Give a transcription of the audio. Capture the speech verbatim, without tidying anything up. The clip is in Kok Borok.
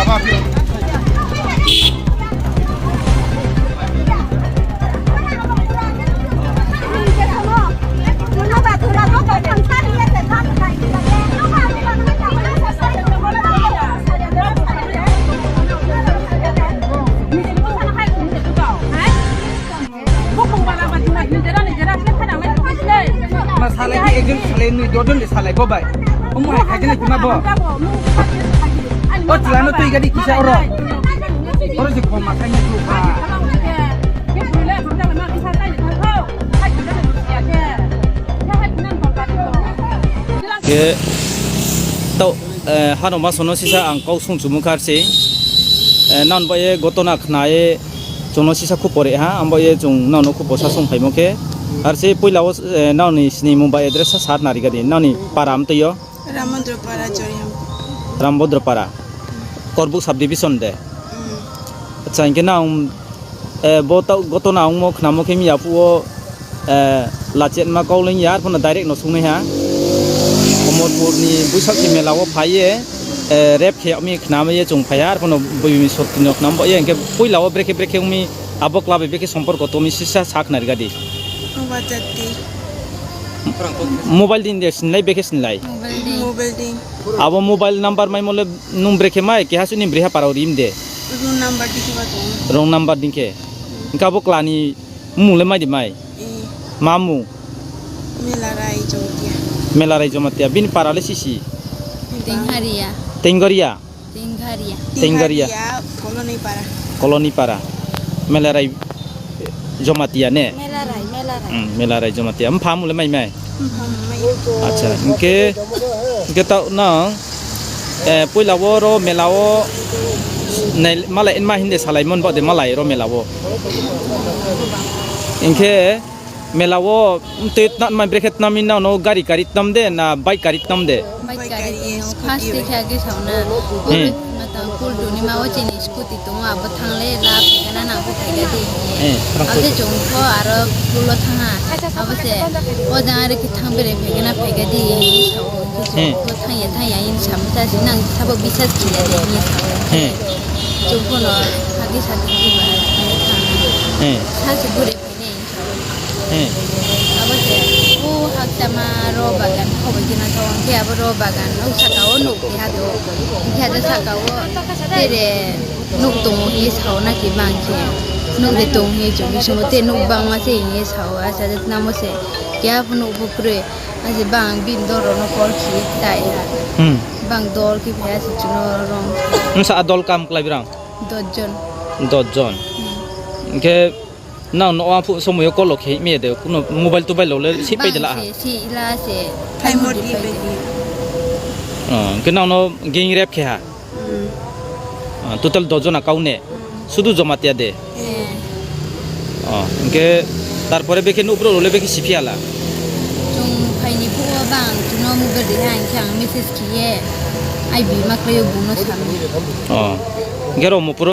Ma salai ni ekjon salai ni dojon de salai bo bai. Omo hai khaijani kima bo. O chwla no twi gadi kisa oro. Oro je khoma khai ni kha. Ke to, eh, hano masono sisa ang kau sung chumukha se. Eh, nan ba ye gotona khna ye. Chwngno sisa khupor ha, abo ye chwng nono khupor sa song phaimo khe. Ar se puila o, eh, noni sini mung ba address sa sat nari gadi, noni para amtwi o. Ramodro para Choriam. Ramodro para. Korbuk subdivision de. Mm. Acha, hinkhe nang, eh, bo ta, gotona wngmo khnamo khe miya phuo, eh, lachetma kau leng ya, arphano direct no sungnai ha. Omorpur ni Buisakti mela o phai ye, eh, rep khe mi khnama ye chwng phai ha, arphano bui mi sotino khnama bo ye, hinkhe puila o brekhe brekhe wngmi abo club bai brekhe somporko tongmi sisa sak nari gadi. Mobile din de sinlai brekhe sinlai. Mobile din. Abo mobile number mai mole nung brekhe mai, keha suni breha parao rim de. Wrong number din khe. Hinkhe abo klani mung le mai di mai. Eh. Ma mung? Melarai Jomatia. Melarai Jomatia. Bini para le sisi? Tengharia. Tenggoria? Tengharia. Tengharia. Tengharia, Koloni para. Koloni para. Melarai Jomatia ne? Melarai, Melarai. Hmm, Melarai Jomatia. Mpha mung le mai mai? Mpha mung mai. Acha, hinkhe, hinkhe ta nang, eh, puila o ro mela o nai, malai enma hinde salai mon bo de malai ro mela o. Hinkhe, Mela o twi tnam mai brekhe tnam in nang no gari kari tnam de na bike kari tnam de? Bike kari tnam. First de khe age sauna. Hmm. Mata pul duni ma o chini scooty tongo abo thangle la phegana nang bo phega de. Hmm. Abo se chong kho aro pulo thanga. Abo se o jang are khe thang bere phegana phega de. Hmm. Thang ya thang ya in sam ta si nang sabo bisas khiya de. Hmm. Chong kho no age sa de ba. Hmm. Sa se gure He. Abo se, o hakchama ro bagan, khoboi gina tong khe abo ro bagan, o saka o nuk keha do, keha do saka o tere nuk tongo he sao na ki bang khe, nuk de tong he chong khe somo te nuk bang ma se he sao, asa de namo se, keha nuk bo kroi, ase bang bin doro no kol khi tai ha. Hmm. Bang dol ki phai ase chino rong. Nsa a dol kam klai birang? Dojjon. Dojjon. Hmm. Hinkhe Nang no aphu somoyo kolo khe me de kuno mobile tobail lo le si pai de la ha. Bang se, si ila se. Thai mor di pai de. Oh, ke nang no gang rape khe ha. Hmm. Ah, total dojona kau ne. Hmm. Sudu Jomatia de. Eh. Oh, ke tarpore beke no bro le beke siphiala. Chung phaini phuo bang, chuno mobile de ha, hinkhe ang message khiye. Ai bi ma khlaiyo buno sami. Oh. Gero mo puro